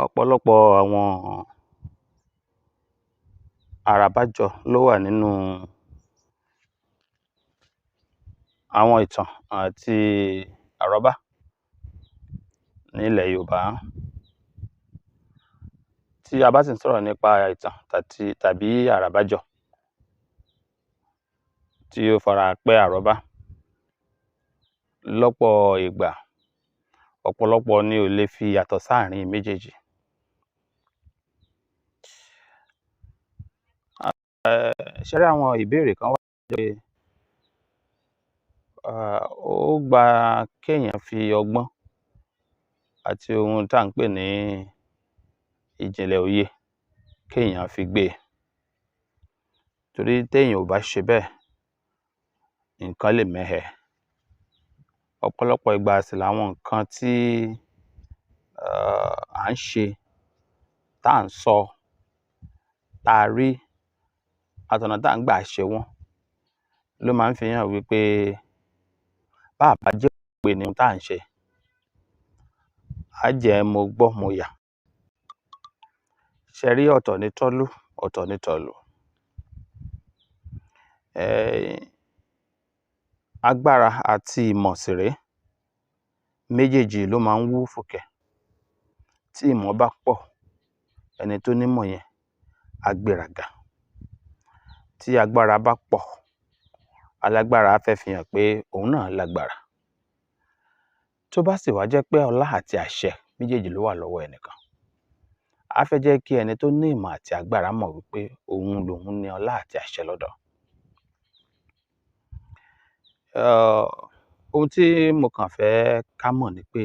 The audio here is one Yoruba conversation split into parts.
Ọ̀pọ̀lọpọ̀ àwọn àràbájọ ló wà nínú àwọn ìtàn àti àrọ́bá nílẹ̀ Yorùbá. Tí a bá sì ń sọ̀rọ̀ nípa ìtàn tàbí àràbájọ tí ó fara pẹ́ àrọ́bá, lọ́pọ̀ ìgbà, ọ̀pọ̀lọpọ̀ ni ò lè fi ìyàtọ̀ sáàrin méjèèjì. Ṣé ẹ rí, àwọn ìbéèrè kan wà tó jẹ́ pé ó gba kéèyàn fi ọgbọ́n àti ohun tá à ń pè ní ìjìnlẹ̀ òye kéèyàn fi gbé e, torí téèyàn ò bá ṣe bẹ́ẹ̀, nǹkan lè mẹ́hẹ. Ọ̀pọ̀lọpọ̀ ìgbà sì làwọn nǹkan tí à ń ṣe, tá à ń sọ, tá a rí, àtọ̀nà tá à ń gbà ṣe wọ́n ló máa ń fi hàn wí pé bá à bá jẹ́ òpè ní ohun tá à ń ṣe, á jẹ́ mo gbọ́ mo yà. Ṣé ẹ rí, ọ̀tọ̀ ni tọ́lú, ọ̀tọ̀ ni tọ̀lù. Agbára àti ìmọ̀ sì rèé, méjèèjì ló máa ń wú fùkẹ̀. Tí ìmọ̀ bá pọ̀, ẹni tó nímọ̀ yẹn á gbéraga. Tí agbára bá pọ̀, alágbára á fẹ́ fi hàn pé òun náà lágbára. Tó bá sì wá jẹ́ pé ọlá àti àṣẹ méjèèjì ló wà lọ́wọ́ ẹnìkan, á fẹ́ jẹ́ kí ẹni tó ní ìmọ̀ àti agbára mọ̀ wí pé òun lòun ní ọlá àti àṣẹ lọ́dọ̀. Ohun tí mo kàn fẹ́ ká mọ̀ ni pé,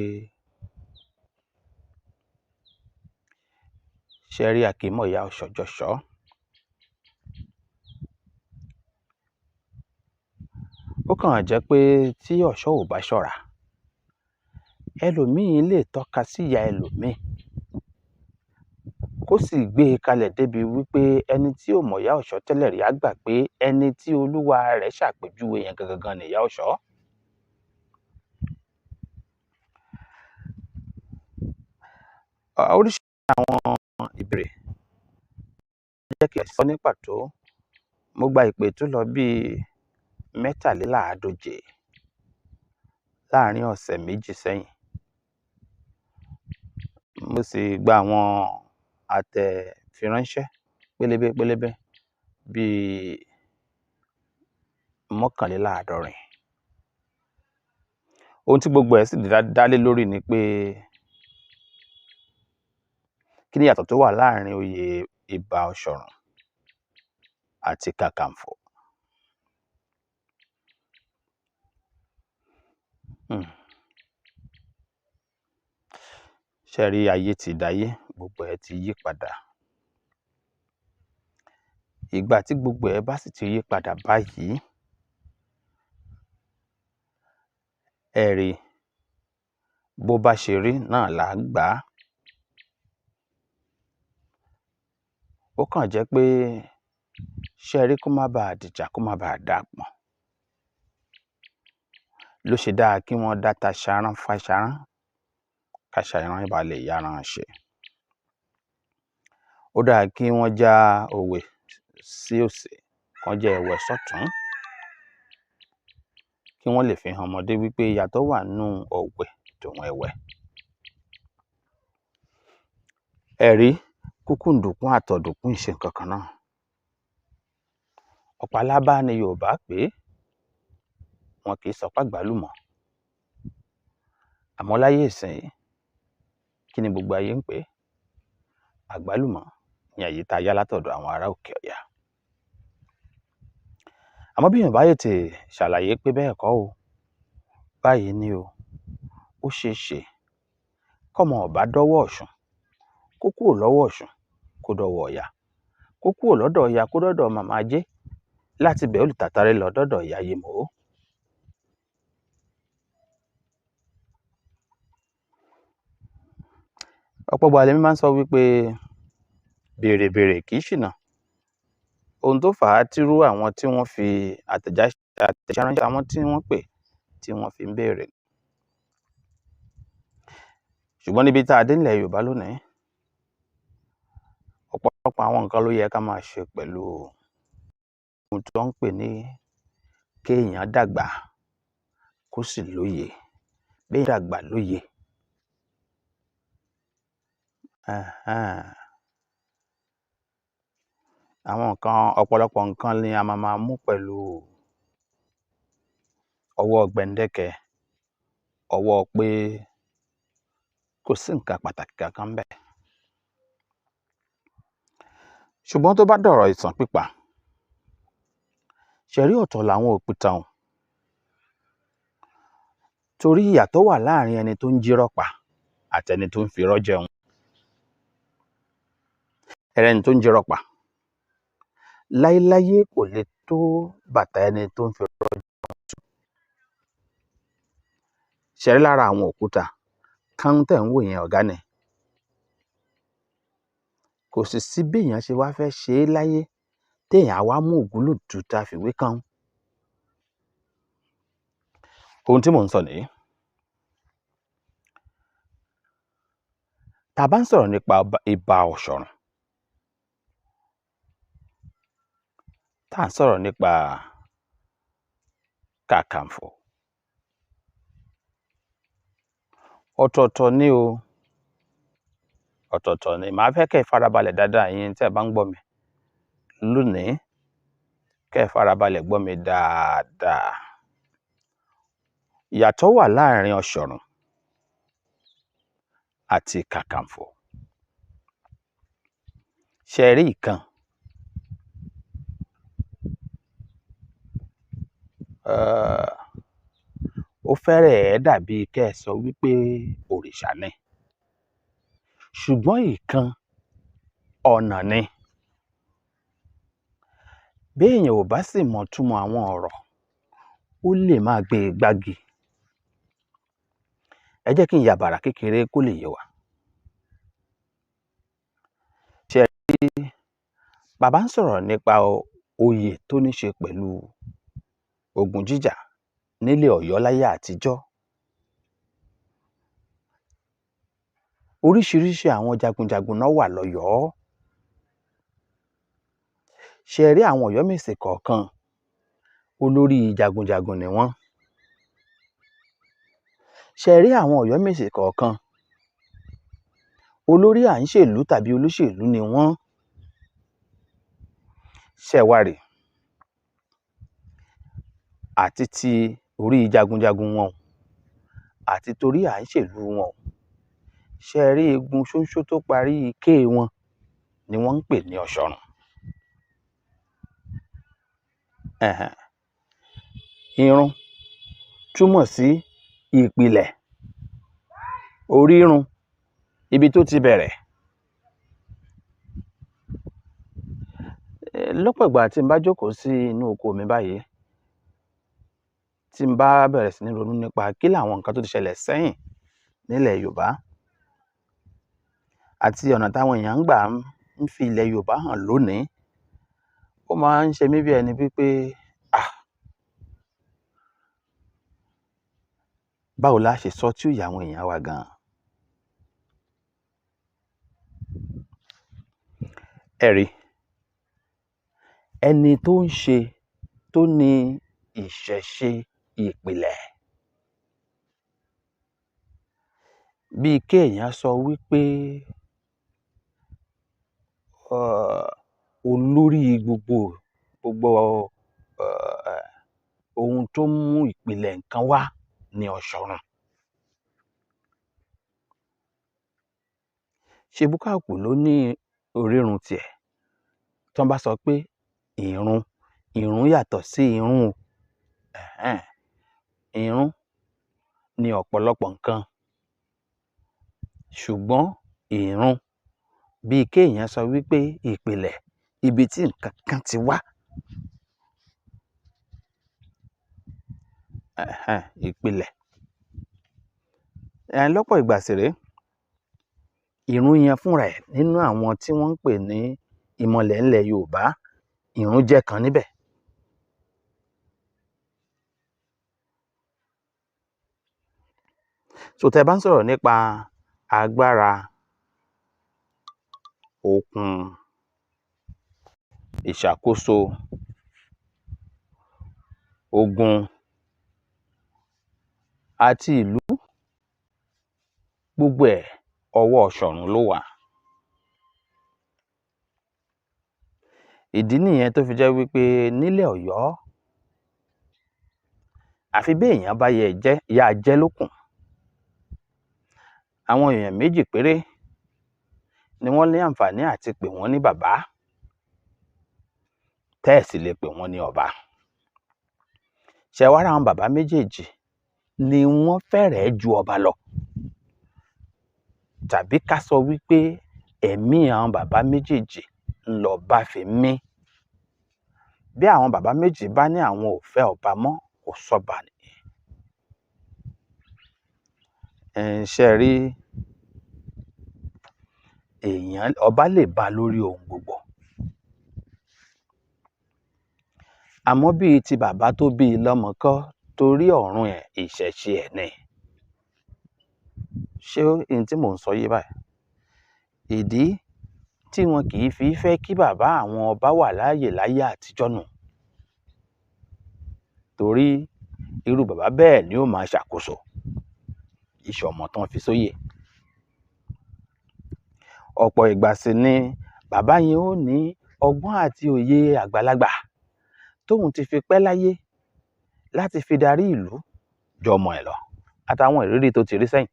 ṣé ẹ rí, a kì í mọ̀yá ọ̀ṣọ́ jọ̀ṣọ́. Ó kàn jẹ́ pé tí ọ̀ṣọ́ ò bá ṣọ́ra, ẹlòmíín lè tọ́ka sí ìyá ẹlòmíín kó sì gbé e kalẹ̀ débi wí pé ẹni tí ò mọ̀yá ọ̀ṣọ́ tẹ́lẹ̀ rí á gbà pé ẹni tí olúwa rẹ̀ ṣàpèjúwe yẹn gangan gan nìyá ọ̀ṣọ́. Oríṣiríṣi àwọn ìbéèrè jẹ́ kí n sọ ní pàtó. Mo gba ìpè tó lọ bíi 143 láàrin ọ̀sẹ̀ 2 sẹ́yìn. Mo sì gba àwọn àtẹ̀firánṣẹ́ pélébé pélébé bíi 71. Ohun tí gbogbo ẹ̀ sì dá lé lórí ni pé kí ni ìyàtọ̀ tó wà láàrin oyè Ìbà Ọ̀ṣọ̀rùn àti Kàkànfò? Ṣé ẹ rí, ayé ti dayé, gbogbo ẹ̀ ti yí padà. Ìgbà tí gbogbo ẹ̀ bá sì ti yí padà báyìí, ẹ rí, bó bá ṣe rí náà là á gbà á. Ó kàn jẹ́ pé, ṣé ẹ rí, kó má baà dìjà, kó má baà dàápọn ló ṣe dáa kí wọ́n dá taṣarán fáṣarán, káṣarán ba lè yáran ṣe. Ó dáa kí wọ́n já òwe sí òsì, kán já ẹ̀wẹ̀ sọ́tùn-ún, kí wọ́n lè fi hàn ọmọdé wí pé ìyàtọ̀ wà nínú ọ̀wẹ̀ tòun ẹ̀wẹ̀. Ẹ rí, kúkúǹdùkú àtọ̀dùnkún ì ṣe nǹkan kan náà. Ọ̀pálábá ni Yorùbá pè é, wọn kì í sọ pàgbálùmọ̀. Àmọ́ láyé ìsìnyí, kí ni gbogbo ayé ń pè é? Àgbálùmọ̀ ni, èyí tá a yá látọ̀dọ̀ àwọn ará òkè ọya. Àmọ́ bí èèyàn bá tètè ṣàlàyé pé bẹ́ẹ̀ kọ́ o, báyìí ni o, ó ṣeé ṣe kọ́mọ ò bá dọ́wọ́ Ọ̀ṣun, kó kúrò lọ́wọ́ Ọ̀ṣun kó dọ́wọ́ Ọya, kó kúrò lọ́dọ̀ Ọya kó dọ́dọ̀ màmá Ajé, láti ibẹ̀ ó lè tàtàrí lọ dọ́dọ̀ ìyá Yemòó. Ọ̀pọ̀ ìgbà lèmi máa ń sọ wí pé béèrè béèrè kì í ṣìnà. Ohun tó fà á tírú àwọn tí wọ́n fi àtẹ̀jáṣẹ́ ránṣẹ́, àwọn tí wọ́n pè tí wọ́n fi ń béèrè. Ṣùgbọ́n níbi tá a dé nílẹ̀ Yorùbá lónìí, Ọ̀pọ̀lọpọ̀ àwọn nǹkan ló yẹ ká máa ṣe pẹ̀lú ohun tó ń pè ní kéèyàn dàgbà kó sì lóye, béèyàn dàgbà lóye. Ẹ̀hẹ́n. Àwọn nǹkan, ọ̀pọ̀lọpọ̀ nǹkan ni a máa máa mú pẹ̀lú ọwọ́ gbẹ̀ǹdẹ̀kẹ̀, ọwọ́ pé kò sí nǹkan pàtàkì kankan ńbẹ̀. Ṣùgbọ́n tó bá dọ̀rọ̀ ìtàn pípa, ṣẹ rí, ọ̀tọ̀ làwọn òpìtàn o, torí ìyàtọ̀ wà láàrin ẹni tó ń jírọ́ pa àtẹni tó ń firọ́ jẹun. Ẹni tó ń jírọ́ pa láéláyé kò lè tó bàtà ẹni tó ń firọ́ jẹun. Ṣẹ rí lára àwọn òkúta kán tẹ̀ ń wò yẹn, ọ̀gá ni. Kò sì sí béèyàn ṣe wá fẹ́ ṣe é láyé téèyàn á wá mú ògúlùtù tá a fìwé kan. Ohun tí mò ń sọ nìyí. Tá a bá ń sọ̀rọ̀ nípa Ìbà Ọ̀ṣọ̀rùn, tá à ń sọ̀rọ̀ nípa Kàkànfò, ọ̀tọ̀ọ̀tọ̀ ni o, ọ̀tọ̀ọ̀tọ̀ ni. Màá fẹ́ kẹ́ ẹ farabalẹ̀ dáadáa, ẹ̀yin tí ẹ bá ń gbọ́ mi lónìí, kẹ́ ẹ farabalẹ̀ gbọ́ mi dáadáa. Ìyàtọ̀ wà láàrin Ọ̀ṣọ̀rùn àti Kàkànfò. Ṣé ẹ rí ìkan? Ó fẹ́rẹ̀ẹ́ dàbí kẹ́ ẹ sọ wípé òrìṣà ni. Ṣùgbọ́n ìkan ọ̀nà ni. Béèyàn ò bá sì mọ̀ túmọ̀ àwọn ọ̀rọ̀, ó lè máa gbé e gbági. Ẹ jẹ́ kí n yàbàrà kékeré kó lè yé wa. Ṣé ẹ rí, bàbá ń sọ̀rọ̀ nípa oyè tó ní ṣe pẹ̀lú ogun jíjà nílẹ̀ Ọ̀yọ́ láyé àtijọ́. Oríṣiríṣi àwọn jagunjagun náà wà lọ́yọ̀ọ́. Ṣé ẹ rí àwọn Ọ̀yọ́mèsì kọ̀ọ̀kan, olórí jagunjagun ni wọ́n. Ṣé ẹ rí àwọn Ọ̀yọ́mèsì kọ̀ọ̀kan, olórí à ń ṣèlú tàbí olóṣèlú ni wọ́n. Ṣé ẹ wá rí, àti ti orí jagunjagun wọn o, àti torí à ń ṣèlú wọn o, ṣé ẹ rí eegun ṣóńṣó tó parí ké wọn ni wọ́n ń pè ní Ọ̀ṣọ̀rùn. Ẹ̀hẹ̀n. Irun túmọ̀ sí ìpìlẹ̀, orírun, ibi tó ti bẹ̀rẹ̀. Lọ́pọ̀ ìgbà tí n bá jókòó sí inú oko mi báyìí, tí n bá bẹ̀rẹ̀ sí ní ronú nípa kí làwọn nǹkan tó ti ṣẹlẹ̀ sẹ́yìn nílẹ̀ Yorùbá àti ọ̀nà táwọn èèyàn ń gbà ń fi ilẹ̀ Yorùbá hàn lónìí, ó máa ń ṣe mí bí ẹni wípé, ah, báwo la ṣe sọ tí ó yé àwọn èèyàn wa gan-an? Ẹ rí, ẹni tó ń ṣe, tó ní ìṣẹ̀ṣe ìpìlẹ̀, bíi kéèyàn sọ wípé olórí gbogbo gbogbo ohun tó mú ìpìlẹ̀ nǹkan wá ní Ọ̀ṣọ̀run. Ṣé búkàkù ló ní orírun tiẹ̀? Tí wọ́n bá sọ pé ìrun, ìrun yàtọ̀ sí irun o. Ẹ̀hẹ́n. Ìrun ni ọ̀pọ̀lọpọ̀ nǹkan. Ṣùgbọ́n ìrun, bíi kéèyàn sọ wípé ìpìlẹ̀, ibi tí nǹkan kan ti wá. Ẹ̀hẹ́n, ìpìlẹ̀. Lọ́pọ̀ ìgbà sì rèé, ìrun yẹn fúnra ẹ̀ nínú àwọn tí wọ́n ń pè ní ìmọ̀lẹ̀ ńlẹ̀ Yorùbá, ìrun jẹ́ kan níbẹ̀. So tẹ́ ẹ bá ń sọ̀rọ̀ nípa agbára, okun, Ìṣàkóso ogun àti ìlú, gbogbo ẹ̀ ọwọ́ Ọ̀ṣọ̀run ló wà. Ìdí nìyẹn tó fi jẹ́ wípé nílẹ̀ Ọ̀yọ́, àfi bí èèyàn bá yá jẹ́ lókùn. Àwọn èèyàn méjì péré ni wọ́n ní àǹfààní àti pè wọ́n ní bàbá, tẹ́ ẹ̀ sì lè pè wọ́n ní ọba. Ṣé wá rí àwọn bàbá méjèèjì ni wọ́n fẹ́rẹ̀ẹ́ ju ọba lọ, tàbí ká sọ wípé ẹ̀mí àwọn bàbá méjèèjì ńlọba fi mí. Bí àwọn bàbá méjì bá ní àwọn ò fẹ́ ọba mọ́, kò sọ́ba nìyẹn. Ṣé ẹ rí, èèyàn ọba lè ba lórí ohun gbogbo. Àmọ́ bíi ti bàbá tó bí i lọ́mọ kọ́, torí ọ̀run ẹ̀ ìṣẹ̀ṣe ẹ̀ ni. Ṣé ohun tí mò ń sọ yé báyìí? Ìdí tí wọn kì í fi fẹ́ kí bàbá àwọn ọba wà láàyè láyé àtijọ́ nù. Torí irú bàbá bẹ́ẹ̀ ni ó máa ṣàkóso. Ìṣọ̀mọ̀ tán fi sóyè. Ọ̀pọ̀ ìgbà sì ni bàbá yẹn ó ní ọgbọ́n àti òye àgbàlagbà tóun ti fi pẹ́ láyé láti fi darí ìlú jọmọ ẹ̀ lọ àtàwọn ìrírí tó ti rí sẹ́yìn.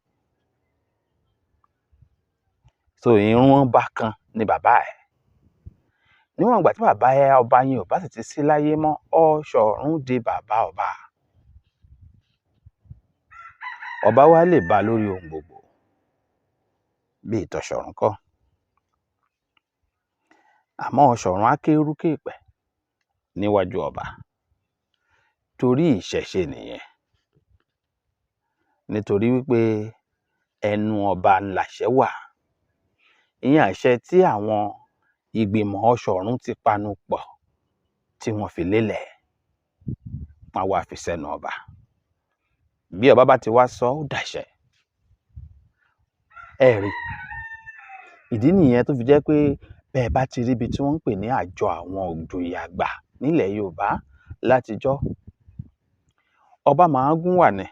So ìrun ọba kan ni bàbá ẹ̀. Níwọ̀n ìgbà tí bàbá ọba yẹn ò bá sì ti sí láyé mọ́, Ọ̀ṣọ̀run di bàbá ọba. Ọba wa lè ba lórí ohun gbogbo bí ìtọ̀ṣọ̀run kọ́. Àmọ́ Ọ̀ṣọ̀run á kéérúkéèpẹ̀ níwájú ọba torí ìṣẹ̀ṣe nìyẹn. Nítorí wípé ẹnu ọba ńláṣẹ wà. Ìyẹn àṣẹ tí àwọn ìgbìmọ̀ Ọ̀ṣọ̀run ti panu pọ̀ tí wọ́n fi lélẹ̀, wọ́n wá fi sẹ́nu ọba. Bí ọba bá ti wá sọ, ó dàṣẹ. Ẹ rí, ìdí nìyẹn tó fi jẹ́ pé bẹ́ẹ̀ bá ti rí ibi tí wọ́n ń pè ní àjọ àwọn òjòyè àgbà nílẹ̀ Yorùbá látijọ́, ọba máa gún wà ní.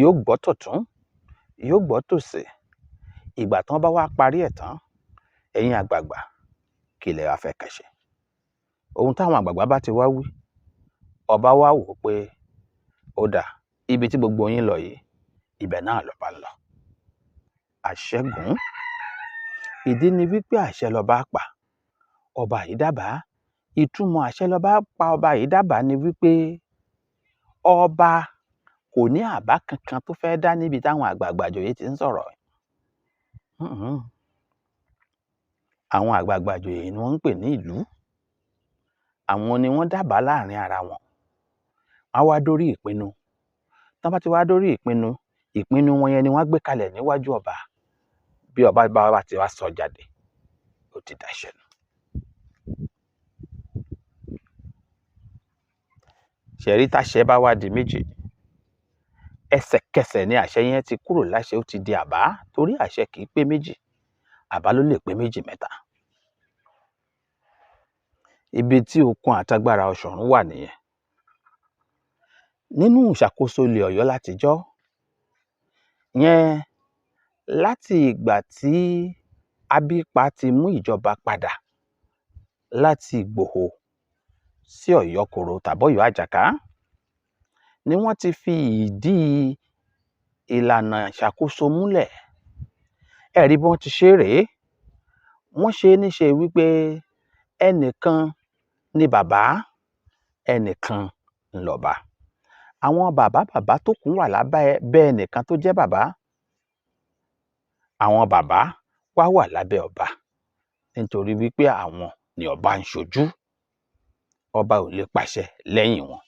Yóò gbọ́ tọ̀tún, yóò gbọ́ tòsì. Ìgbà tán bá wá parí ẹ̀ tán, ẹ̀yin àgbààgbà, kí lẹ wá fẹ́ ká ṣe? Ohun táwọn àgbààgbà bá ti wá wí, ọba wá wò pé ó dà, ibi tí gbogbo yín lọ yìí, ibẹ̀ náà lọba ń lọ. Àṣẹ́gun. Ìdí ni wípé àṣẹ lọba pa ọba yìí dábàá. Ìtumọ̀ àṣẹ lọba pa ọba yìí dábàá ni wípé ọba kò ní àbá kankan tó fẹ́ dá níbi táwọn àgbààgbà ìjòyè ti ń sọ̀rọ̀. Àwọn àgbààgbà ìjòyè ni wọ́n ń pè ní ìlú. Àwọn ni wọ́n dábàá láàrin ara wọn. Wọ́n á wá dórí ìpinnu. Tán bá ti wá dórí ìpinnu, ìpinnu wọn yẹn ni wọ́n á gbé kalẹ̀ níwájú ọba. Bí ọba bá ti wá sọ jáde, ó ti dàṣẹ nù. Ṣẹ̀rí táṣẹ bá wá di méjì, ẹsẹ̀kẹsẹ̀ ni àṣẹ yẹn ti kúrò láṣẹ, ó ti di àbá, torí àṣẹ kì í pé méjì, àbá ló lè pé méjì mẹ́ta. Ibi tí okun àtagbára Ọ̀ṣọ̀run wà nìyẹn. Nínú ìṣàkóso ilẹ̀ Ọ̀yọ́ látijọ́, yẹn láti ìgbà tí Abípa ti mú ìjọba padà láti Ìgbòho sí Ọ̀yọ́kòrò tàbí Ọ̀yọ́ Àjàká, ni wọ́n ti fi ìdí ìlànà ìṣàkóso múlẹ̀. Ẹ rí bí wọ́n ti ṣe rèé. Wọ́n ṣe é níṣe wípé ẹnìkan ni bàbá, ẹnìkan ńlọba. Àwọn bàbá bàbá tó kù wà lábẹ́ bẹ́ẹ̀ ẹnìkan tó jẹ́ bàbá. Àwọn bàbá wá wà lábẹ́ ọba nítorí wípé àwọn ni ọba ń ṣojú. Ọba ò lè pàṣẹ lẹ́yìn wọn.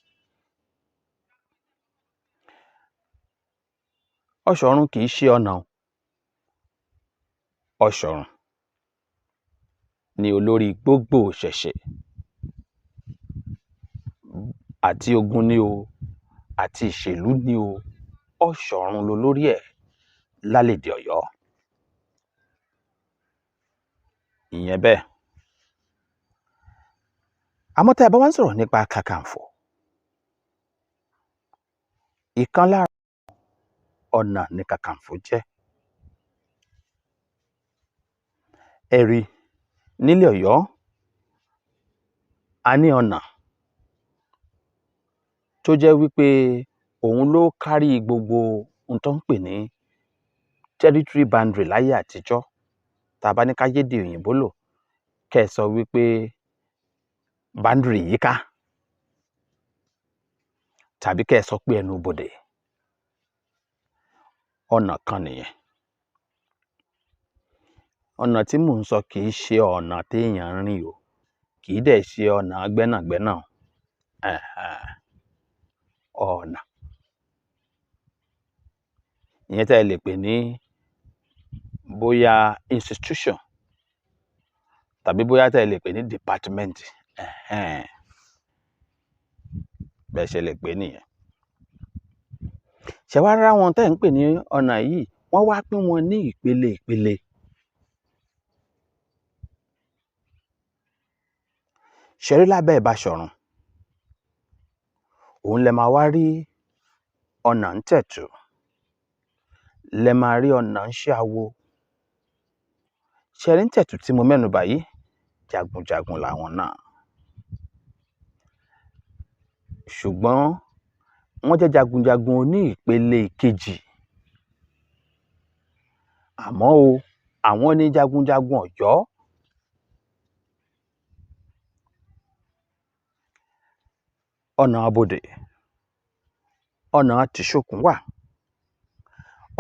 Ọ̀ṣọ̀run kì í ṣe ọ̀nà o. Ọ̀ṣọ̀run ni olórí gbogbo ìṣẹ̀ṣe. Àti ogun ni o, àti ìṣèlú ni o, Ọ̀ṣọ̀run lolórí ẹ̀ lálèdè Ọ̀yọ́. Ìyẹn bẹ́ẹ̀. Àmọ́ tá a bá wá ń sọ̀rọ̀ nípa Kàkànfò, ìkan lára ọ̀nà ni Kàkànfò jẹ́. Ẹ rí, nílẹ̀ Ọ̀yọ́, a ní ọ̀nà tó jẹ́ wípé òun ló kárí gbogbo ohun tó ń pè ní territory boundary láyé àtijọ́. Tá a bá ní ká yédè òyìnbó lò, kẹ́ ẹ sọ wípé boundary yíká, tàbí kẹ́ ẹ sọ pé ẹnu bodè. Ọ̀nà kan nìyẹn. Ọ̀nà tí mò ń sọ kì í ṣe ọ̀nà téèyàn ń rìn o, kì í dẹ̀ ṣe ọ̀nà gbẹ́nàgbẹ́nà o. Ọ̀nà ìyẹn tẹ́ ẹ lè pè ní bóyá institution, tàbí bóyá tẹ́ ẹ lè pè ní department. Bẹ́ẹ̀ ṣe lè pè é nìyẹn. Ṣé wàá rí àwọn tẹ́ ẹ̀ ń pè ní ọ̀nà yìí, wọ́n wá pín wọn ní ìpele ìpele. Ṣé rí lábẹ́ Baṣọ̀run, òun lẹ máa wá rí ọ̀nà ń tẹ̀tù, lẹ máa rí ọ̀nà ń ṣàwo. Ṣé rí ń tẹ̀tù tí mo mẹ́nu bà yìí, jagunjagun làwọn náà. Ṣùgbọ́n wọ́n jẹ́ jagunjagun oní ìpele kejì. Àmọ́ o, àwọn ní jagunjagun Ọ̀yọ́. Ọ̀nà abodè, ọ̀nà tìṣokùn wà.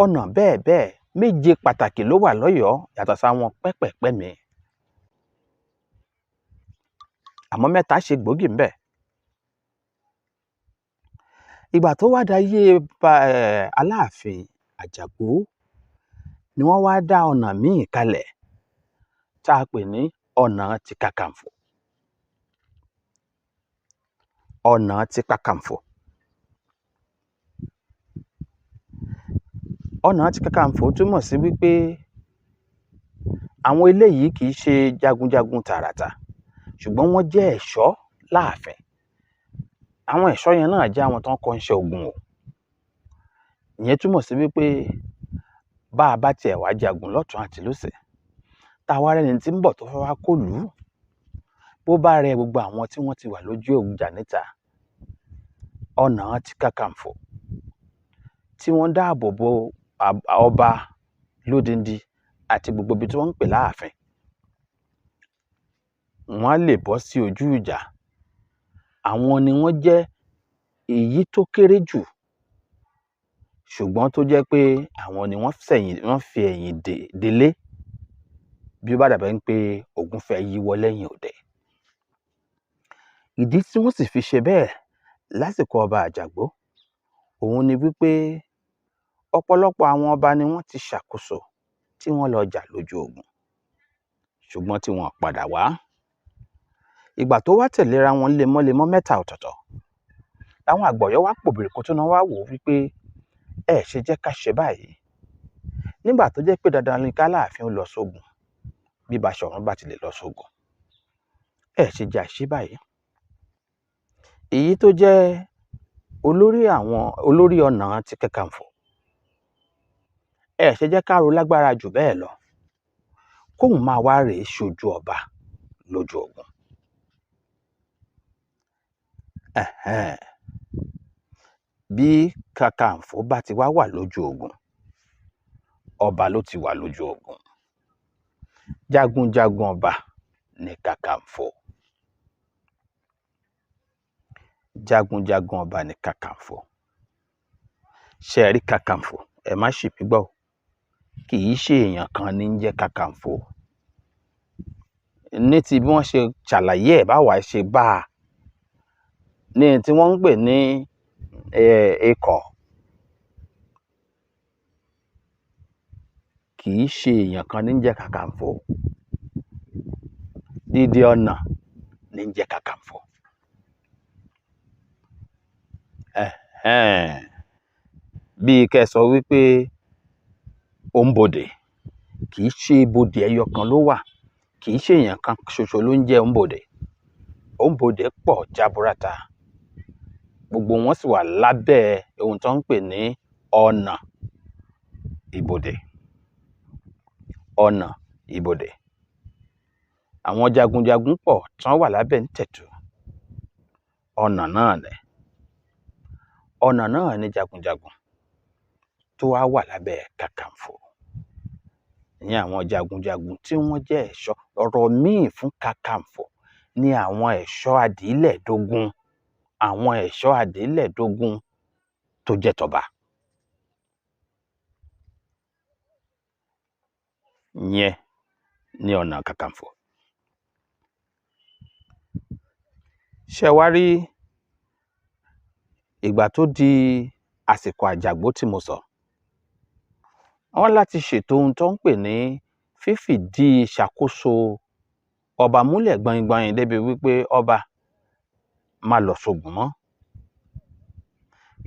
Ọ̀nà bẹ́ẹ̀ bẹ́ẹ̀ méje pàtàkì ló wà lọ́yọ̀ọ́ yàtọ̀ sáwọn pẹ́pẹ̀pẹ́ mi. Àmọ́ mẹ́ta ṣe gbòógì ńbẹ̀. Ìgbà tó wá dayé Aláàfin Àjàgbó ni wọ́n wá dá ọ̀nà míì kalẹ̀ tá a pè ní ọ̀nà ti Kàkànfò. Ọ̀nà ti Kàkànfò. Ọ̀nà ti Kàkànfò túmọ̀ sí wípé àwọn eléyìí kì í ṣe jagunjagun tààràtà, ṣùgbọ́n wọ́n jẹ́ ẹ̀ṣọ́ láàfin. Àwọn ẹ̀ṣọ́ yẹn náà jẹ́ àwọn tó ń kọ́ iṣẹ́ ogun o. Ìyẹn túmọ̀ sí wípé bá a bá tiẹ̀ wá jagun lọ́tùn àti lósì, tá a wá rẹ́ni tí ń bọ̀ tó fẹ́ wá kólùú, bó bá rẹ gbogbo àwọn tí wọ́n ti wà lójú ìjà níta, ọ̀nà ti Kàkànfò tí wọ́n dáàbò bo ọba lódindi àti gbogbo ibi tí wọ́n ń pè láàfin, wọ́n á lè bọ́ sí ojú ìjà. Àwọn ni wọ́n jẹ́ èyí tó kéré jù, ṣùgbọ́n tó jẹ́ pé àwọn ni wọ́n fi ẹ̀yìn délé bí ó bá dàbí ẹni pé ogun fẹ́ yíwọ́ lẹ́yìn òde. Ìdí tí wọ́n sì fi ṣe bẹ́ẹ̀ lásìkò ọba Àjàgbó, òun ni wípé ọ̀pọ̀lọpọ̀ àwọn ọba ni wọ́n ti ṣàkóso tí wọ́n lọ jà lójú ogun, ṣùgbọ́n tí wọn padà wá. Ìgbà tó wá tẹ̀léra wọn lemọ́lemọ́ mẹ́ta ọ̀tọ̀ọ̀tọ̀, làwọn àgbà Ọ̀yọ́ wá pòbìrìkótó náà wá wò ó wípé ẹ ṣe jẹ́ ká ṣe báyìí. Nígbà tó jẹ́ pé dandan ni káláàfin ó lọ sógun, bí Baṣọ̀run bá ti lè lọ sógun, ẹ ṣe jẹ́ àṣẹ báyìí. Èyí tó jẹ́ olórí àwọn olórí ọ̀nà ti Kàkànfò, ẹ ṣe jẹ́ ká ro lágbára jù bẹ́ẹ̀ lọ, kóun máa wá rèé ṣojú ọba lójú ogun. Bí Kàkànfò bá ti wá wà lójú ogun, ọba ló ti wà lójú ogun. Jagunjagun ọba ní Kàkànfò. Jagunjagun ọba ní Kàkànfò. Ṣé ẹ rí Kàkànfò? Ẹ má ṣì mí gbọ́ o. Kì í ṣe èèyàn kan ní ń jẹ́ Kàkànfò. Ní ti bí wọ́n ṣe ṣàlàyé ẹ̀ báwa ṣe bá a ní tí wọ́n ń pè ní ikọ̀, kì í ṣe èèyàn kan ní ń jẹ́ Kàkànfò. Dídí ọ̀nà ní ń jẹ́ Kàkànfò. Bí kẹ́ ẹ sọ wípé òǹbodè, kì í ṣe ibodè ẹyọ kan ló wà, kì í ṣe èèyàn kan ṣoṣo ló ń jẹ́ òǹbodè. Òǹbodè pọ̀ jaburata, gbogbo wọn sì wà lábẹ́ ohun tó ń pè ní ọ̀nà ibodè. Ọ̀nà ibodè. Àwọn jagunjagun pọ̀ tán wà lábẹ́ Ńtẹ̀tù. Ọ̀nà náà ni. Ọ̀nà náà ni jagunjagun tó wá wà lábẹ́ Kàkànfò. Ìyẹn àwọn jagunjagun tí wọ́n jẹ́ ẹ̀ṣọ́. Ọ̀rọ̀ míì fún Kàkànfò ni àwọn ẹ̀ṣọ́ adìílẹ̀dógún, àwọn ẹ̀ṣọ́ adìílẹ̀dógún tó jẹ́ tọba. Ìyẹn ni ọ̀nà Kàkànfò. Ṣé ẹ wá rí ìgbà tó di àsìkò Àjàgbó tí mo sọ? Wọ́n láti ṣètò ohun tó ń pè ní fífìdí ìṣàkóso ọba múlẹ̀ gbọ̀nyìngbọ̀nyìn débi wípé ọba má lọ sógun mọ́.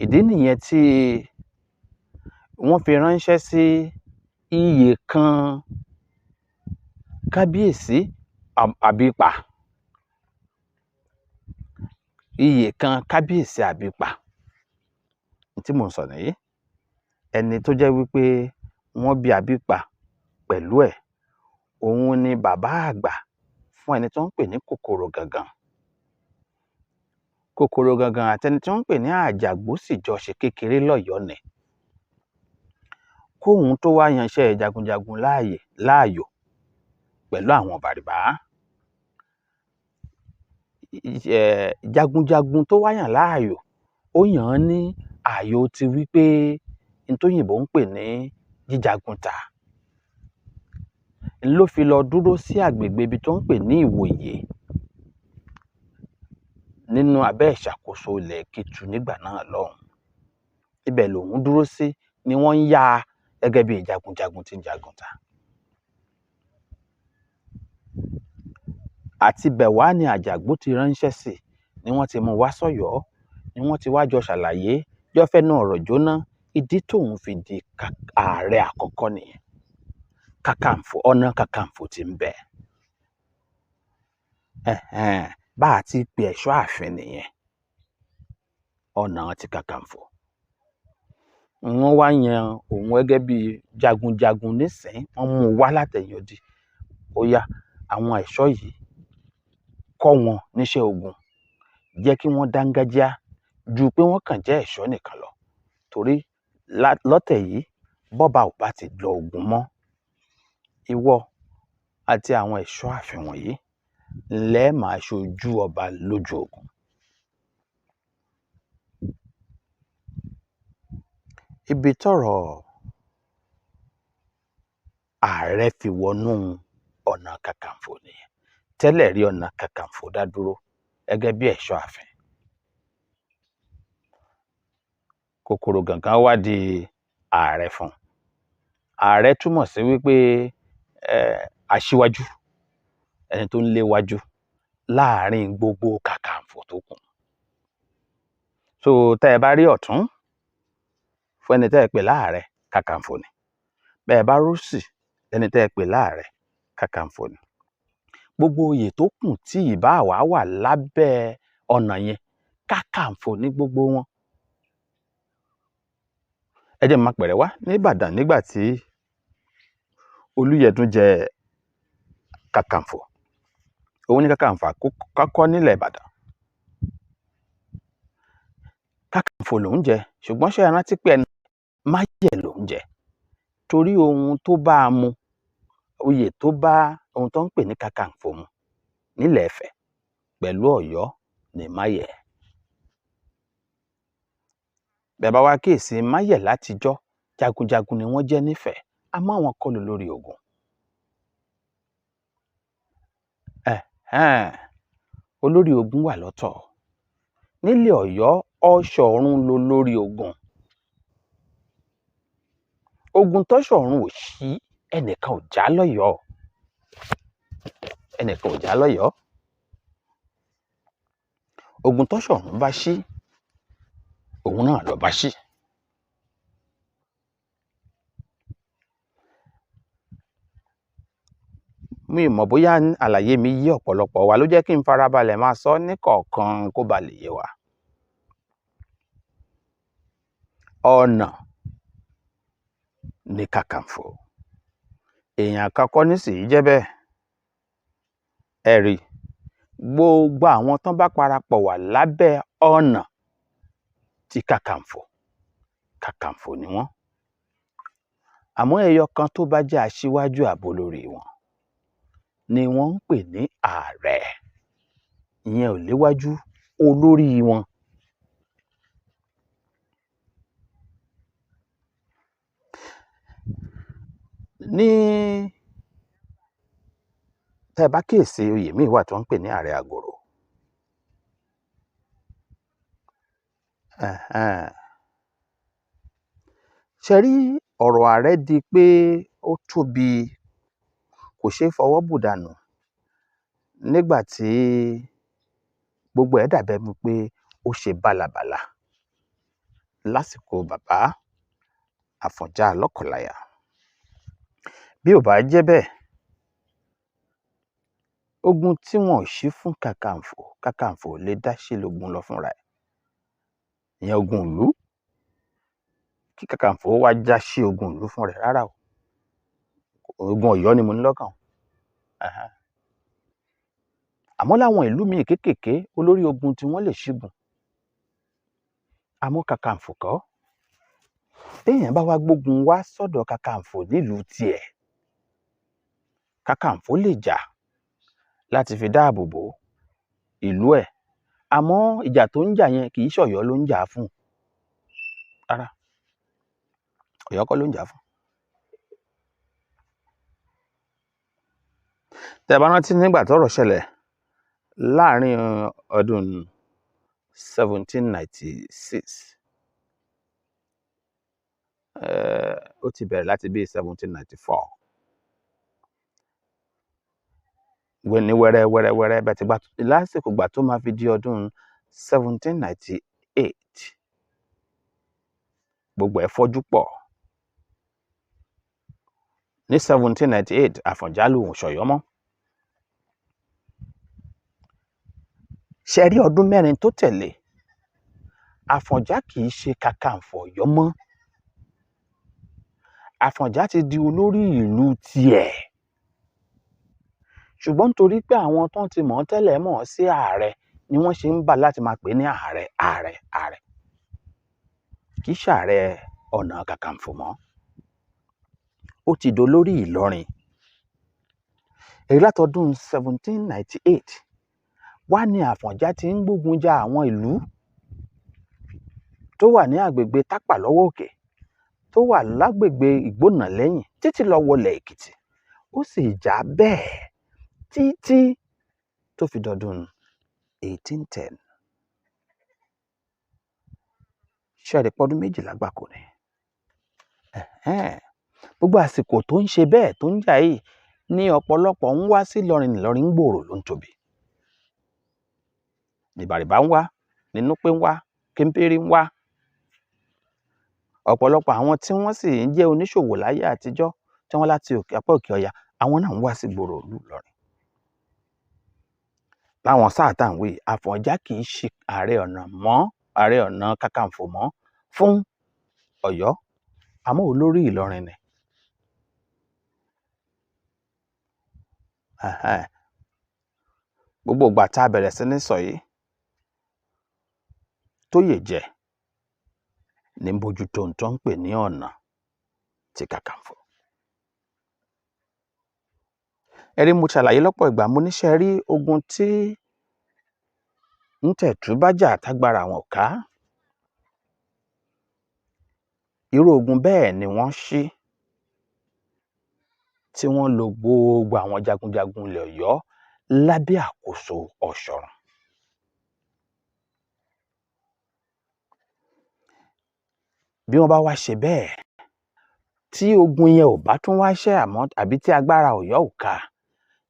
Ìdí nìyẹn tí wọ́n fi ránṣẹ́ sí iyè kan kábíyèsí Àbípa. Iyè kan kábíyèsí Àbípa. Tí mò ń sọ nìyí. Ẹni tó jẹ́ wípé wọ́n bí Àbípa pẹ̀lú ẹ̀, òun ni bàbá àgbà fún ẹni tó ń pè ní Kòkòrò Gàngàn. Kòkòrò Gàngàn àti ẹni tó ń pè ní Àjàgbó sì jọ ṣe kékeré lọ́yọ̀ọ́ ni. Kóun tó wá yanṣẹ́ jagunjagun láàyò pẹ̀lú àwọn Bàrìbá. Jagunjagun tó wá yàn láàyò, ó yàn án ní ààyò ti wípé n tóyìnbó ń pè ní jíjagun tà. N ló fi lọ dúró sí àgbègbè ibi tó ń pè ní Ìwòyè nínú abẹ́ ìṣàkóso ilẹ̀ Kétu nígbà náà lọ́hùn. Ibẹ̀ lòun dúró sí ni wọ́n ń yá a gẹ́gẹ́ bí jagunjagun tí ń jagun tà. Àti bẹ̀ wá ni Àjàgbó ti ránṣẹ́ sí, ni wọ́n ti mú wá sọ́yọ̀ọ́, ni wọ́n ti wá jọ ṣàlàyé, jọ fẹ́nu ọ̀rọ̀ jóná, ìdí tóun fi di ààrẹ àkọ́kọ́ nìyẹn. Kàkànfò, ọ̀nà Kàkànfò ti ń bẹ. Bá a ti pe ẹ̀ṣọ́ ààfin nìyẹn. Ọ̀nà ti Kàkànfò. Wọ́n wá yan òun gẹ́gẹ́ bí jagunjagun nísìnyí, wọ́n mú un wá látẹ̀yìn odi. Ó yá, àwọn ẹ̀ṣọ́ yìí kọ́ wọn níṣẹ́ ogun, jẹ́ kí wọ́n dángájíá ju pé wọ́n kàn jẹ́ ẹ̀ṣọ́ nìkan lọ. Torí lọ́tẹ̀ yìí, bọ́ba ò bá ti lọ ogun mọ́, ìwọ àti àwọn ẹ̀ṣọ́ ààfin wọ̀nyí lẹ́ máa ṣojú ọba lójú ogun. Ibi tọ́rọ̀ ààrẹ fi wọnú ọ̀nà Kàkànfò nìyẹn. Tẹ́lẹ̀ rí ọ̀nà Kàkànfò dá dúró gẹ́gẹ́ bí ẹ̀ṣọ́ ààfin. Kòkòrò Gàngàn wá di ààrẹ fún un. Ààrẹ túmọ̀ sí wípé aṣíwájú, ẹni tó ń léwájú láàrin gbogbo Kàkànfò tó kù. So tẹ́ ẹ bá rí ọ̀tún fún ẹni tẹ́ ẹ pè láàrẹ, Kàkànfò ni. Bẹ́ ẹ bá rósì ẹni tẹ́ ẹ pè láàrẹ, Kàkànfò ni. Gbogbo oyè tó kù tí ìbá wà wà lábẹ́ ọ̀nà yẹn, Kàkànfò ní gbogbo wọn. Ẹ jẹ́ n máa pẹ̀rẹ̀ wá ní Ìbàdàn nígbà tí Olúyẹ̀dún jẹ Kàkànfò. Òun ní Kàkànfò àkọ́kọ́ nílẹ̀ Ìbàdàn. Kàkànfò lòún jẹ, ṣùgbọ́n ṣé ẹ rántí pé ẹni Máyẹ̀ lòún jẹ? Torí ohun tó bá a mu, oyè tó bá ohun tó ń pè ní Kàkànfò mu nílẹ̀ Ifẹ̀ pẹ̀lú Ọ̀yọ́ ní Máyẹ̀. Bẹ́ẹ̀ bá wá kíyèsí Máyẹ̀ látijọ́, jagunjagun ni wọ́n jẹ́ nífẹ̀ẹ́, àmọ́ àwọn kọ́ ló lórí ogun. Olórí ogun wà lọ́tọ̀. Nílẹ̀ Ọ̀yọ́, Ọ̀ṣọ̀run ló lórí ogun. Ogun tọ́ṣọ̀run ò ṣí, ẹnìkan ò já lọ́yọ̀ọ́. Ẹnìkan ò já lọ́yọ̀ọ́. Ogun tọ́ṣọ̀run bá ṣí, òun náà ló bá ṣí. Mi ò mọ̀ bóyá àlàyé mi yé ọ̀pọ̀lọpọ̀ wa, ló jẹ́ kí n farabalẹ̀ máa sọ níkọ̀ọ̀kan kó ba lè yé wa. Ọ̀nà ní Kàkànfò, èèyàn kan kọ́ ní sì í jẹ́ bẹ́ẹ̀. Ẹ rí, gbogbo àwọn tán bá parapọ̀ wà lábẹ́ ọ̀nà tí Kàkànfò, Kàkànfò ni wọ́n. Àmọ́ ẹyọ kan tó bá jẹ́ aṣíwájú àbò lórí wọn ni wọ́n ń pè ní ààrẹ. Ìyẹn ò léwájú olórí wọn. Ní tẹ́ ẹ bá kíyèsí, oyè míì wà tí wọ́n ń pè ní ààrẹ àgòrò. Ṣe rí, ọ̀rọ̀ ààrẹ di pé ó tóbi, kò ṣeé fọwọ́ bù dànù nígbà tí gbogbo ẹ̀ dàbí ẹni pé ó ṣe bálabàla lásìkò bàbá Àfọ̀njá Lọ́kọláya. Bí ò bá jẹ́ bẹ́ẹ̀, ogun tí wọn ò ṣí fún Kàkànfò, Kàkànfò ò lè dá ṣe lógun lọ fúnra ẹ̀. Ìyẹn ogun ìlú. Kí Kàkànfò wá já sí ogun ìlú fúnra ẹ̀, rárá o. Ogun Ọ̀yọ́ ni mo ní lọ́kàn. Àmọ́ láwọn ìlú míì kéékèèké, olórí ogun tí wọ́n lè ṣígun. Àmọ́ Kàkànfò kọ́. Téèyàn bá wá gbógun wá sọ́dọ̀ Kàkànfò nílùú tiẹ̀, Kàkànfò lè jà láti fi dáàbò bo ìlú ẹ̀. Àmọ́ ìjà tó ń jà yẹn kì í ṣọ̀yọ́ ló ń jà á fún. Rárá, Ọ̀yọ́ kọ́ ló ń jà á fún. Tẹ́ ẹ bá rántí nígbà tọ́rọ̀ ṣẹlẹ̀ láàrin ọdún 1796, ó ti bẹ̀rẹ̀ láti bí 1794. Ní wẹ́rẹ́ wẹ́rẹ́ wẹ́rẹ́ bẹ́ẹ̀ ti gbà lásìkò ìgbà tó máa fi di ọdún 1798, gbogbo ẹ̀ fọ́jú pọ̀. Ní 1798, Àfọ̀njá lòun ò ṣọ̀yọ́ mọ́. Ṣe rí ọdún mẹ́rin tó tẹ̀lé, Àfọ̀njá kì í ṣe Kàkànfò Ọ̀yọ́ mọ́. Àfọ̀njá ti di olórí ìlú tiẹ̀. Ṣùgbọ́n nítorí pé àwọn tó ti mọ̀ ọ́n tẹ́lẹ̀ mọ̀ ọ́n sí ààrẹ ni wọ́n ṣe ń bà láti máa pè ní ààrẹ, ààrẹ, ààrẹ. Kì í ṣààrẹ ọ̀nà Kàkànfò mọ́. Ó ti dolórí Ìlọrin. Èyí látọdún 1798 wá ní Àfọ̀njá ti ń gbógun ja àwọn ìlú tó wà ní agbègbè Tápà lọ́wọ́ òkè, tó wà lágbègbè Ìgbónà lẹ́yìn títí lọ wọlé Èkìtì. Ó sì jà bẹ́ẹ̀ títí tó fi dọdún 1810. Ṣé ẹ rí pọ́dún 12 gbáko ni? Gbogbo àsìkò tó ń ṣe bẹ́ẹ̀ tó ń jà yìí ní ọ̀pọ̀lọpọ̀ ń wá sí Ìlọrin, Ìlọrin ń gbòòrò ló ń tóbi. Ìbàrìbá ń wá, Nínúpé ń wá, Kéńpéré ń wá. Ọ̀pọ̀lọpọ̀ àwọn tí wọ́n sì ń jẹ́ oníṣòwò láyé àtijọ́ tí wọ́n láti apá òkè ọya, àwọn náà ń wá sí gbòòrò ìlú Ìlọrin. Láwọn sáà tá à ń wí, Àfọ̀njá kì í ṣe ààrẹ ọ̀nà mọ́, ààrẹ ọ̀nà Kàkànfò mọ́ fún Ọ̀yọ́, àmọ́ olórí Ìlọrin ni. Gbogbo ìgbà tá a bẹ̀rẹ̀ sí ní sọ yìí, Tóyè jẹ ní bójútó ohun tó ń pè ní ọ̀nà ti Kàkànfò. Ẹ rí, mo ṣàlàyé lọ́pọ̀ ìgbà, mo níṣẹ́ rí ogun tí Ntẹ̀tú bá jà tágbára àwọn ò ká. Irú ogun bẹ́ẹ̀ ni wọ́n ṣí tí wọ́n lo gbogbo àwọn jagunjagun ilẹ̀ Ọ̀yọ́ lábẹ́ àkóso Ọ̀ṣọ̀run. Bí wọ́n bá wá ṣe bẹ́ẹ̀, tí ogun yẹn ò bá tún wá ṣẹ́ àmọ́ àbí tí agbára Ọ̀yọ́ ò ká,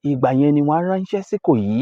ìgbà yẹn ni wọ́n á ránṣẹ́ sí Ìkòyí.